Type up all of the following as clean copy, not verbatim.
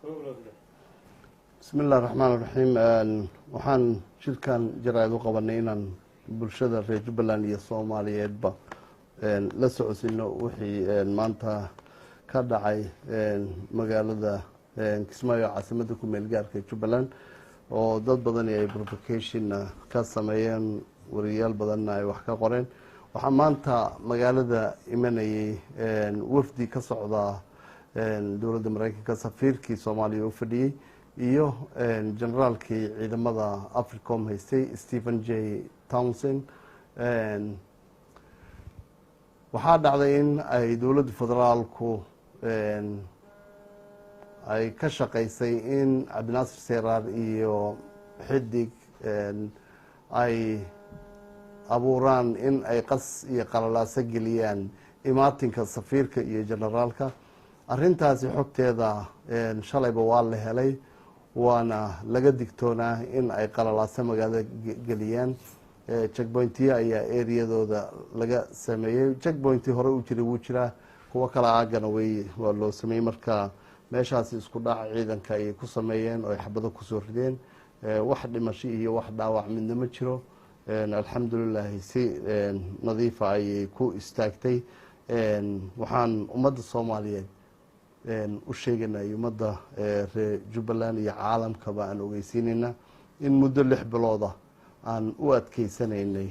Bismi illahi raxmaan raxiim. Waxaan shirkan jaraa'id u qabanay inaan bulshada reer Jubbaland iyo Soomaaliyeedba la socodsiino wixii maanta ka dhacay magaalada Kismaayo, caasimadda ku meel gaarka Jubbaland, oo dad badani ay provocation ka sameeyeen, wariyaal badanna ay wax ka qoreen. Waxaa maanta magaalada imanayay wafdi ka socda dowladda Mareykanka, safiirkii Soomaaliya u fadhiyey iyo generaalkii ciidamada Africom haystay, Stephen J Townsend. Waxaa dhacday in ay dowladda federaalku ay ka shaqeysay in Cabdinaasir Seraar iyo Xidig ay abuuraan in ay qas iyo qalalaaso geliyaan imaatinka safiirka iyo generaalka. Arrintaasi xogteeda shalayba waa la helay, waana laga digtoonaa in ay qalalaaso magaalada geliyaan. Checkpointiya ayaa areadooda laga sameeyey. Checkpointi hore u jiray wuu jiraa, kuwo kale aagana way waa loo sameeyey. Marka meeshaasi isku dhaca ciidanka ayay ku sameeyeen oo ay xabado kusoo rideen. Wax dhimasho iyo wax dhaawac midna ma jiro, alxamdulilahi, si nadiifa ayay ku istaagtay. Waxaan ummadda Soomaaliyeed u sheegaynaa iyo ummadda reer Jubbaland iyo caalamkaba aan ogeysiinaynaa in muddo 6 bilooda aan u adkeysanaynay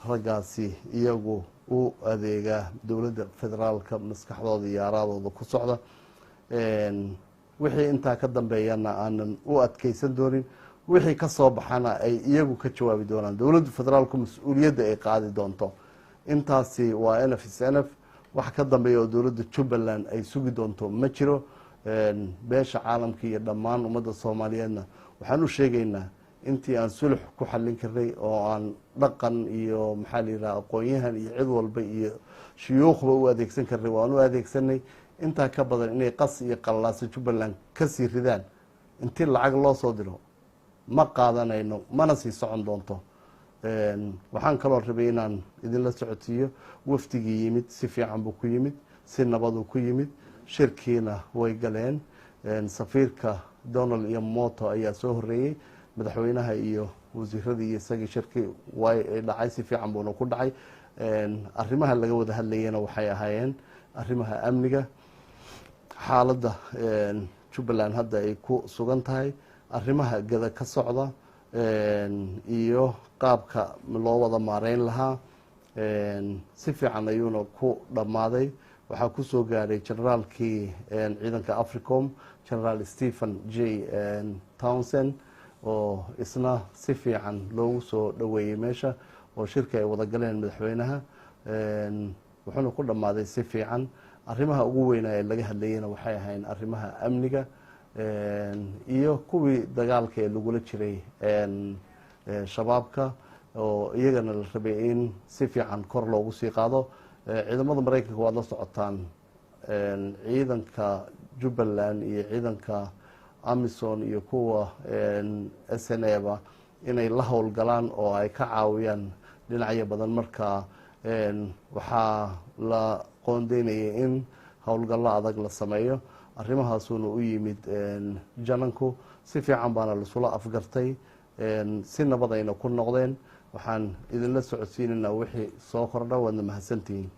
raggaasi iyagu u adeega dowladda federaalka, maskaxdooda iyo araadooda ku socda. Wixii intaa ka dambeeyana aanan u adkeysan doonin, wixii ka soo baxana ay iyagu ka jawaabi doonaan, dowladda federaalku mas-uuliyadda ay qaadi doonto. Intaasi waa enough is enough. Wax ka dambeeya oo dowladda Jubbaland ay sugi doonto ma jiro. Beesha caalamka iyo dhammaan ummadda Soomaaliyeedna waxaan u sheegaynaa intii aan sulux ku xallin karnay oo aan dhaqan iyo, maxaa la yidhaha, aqoon-yahan iyo cid walba iyo shuyuukhba u adeegsan karnay, waan u adeegsanay. Intaa ka badan inay qas iyo qallalaaso Jubbaland kasii ridaan intii lacag loo soo diro ma qaadanayno, mana sii socon doonto. Waxaan kaloo rabay inaan idinla socodsiiyo wafdigii yimid si fiican buu ku yimid, si nabaduu ku yimid, shirkiina way galeen. Safiirka Donald Yamamoto ayaa soo horeeyey, madaxweynaha iyo wasiiradii iyo isagii. Shirkii way dhacay, si fiican buuna ku dhacay. Arrimaha laga wada hadlayana waxay ahaayeen arrimaha amniga, xaaladda Jubbaland hadda ay ku sugan tahay, arrimaha Gedo ka socda iyo qaabka loo wada maareyn lahaa. Si fiican ayuuna ku dhammaaday. Waxaa kusoo gaaray generaalkii ciidanka Africom, Generaal Stephen J Townsend, oo isna si fiican loogu soo dhoweeyey meesha oo shirka ay wada galeen madaxweynaha, wuxuuna ku dhammaaday si fiican. Arrimaha ugu weynaa ee laga hadlayeyna waxay ahayn arrimaha amniga iyo kuwii dagaalka ee lagula jiray Shabaabka, oo iyagana la rabay in si fiican kor loogu sii qaado. Ciidamada Mareykanka waad la socotaan, ciidanka Jubbaland iyo ciidanka AMISOM iyo kuwa SNA ba inay la howlgalaan oo ay ka caawiyaan dhinacyo badan. Marka waxaa la qoondeynayay in howlgallo adag la sameeyo. Arrimahaasuuna u yimid jananku, si fiican baana lasula afgartay, si nabad ayna ku noqdeen. Waxaan idinla socodsiinaynaa wixii soo kordha. Waadna mahadsantihiin.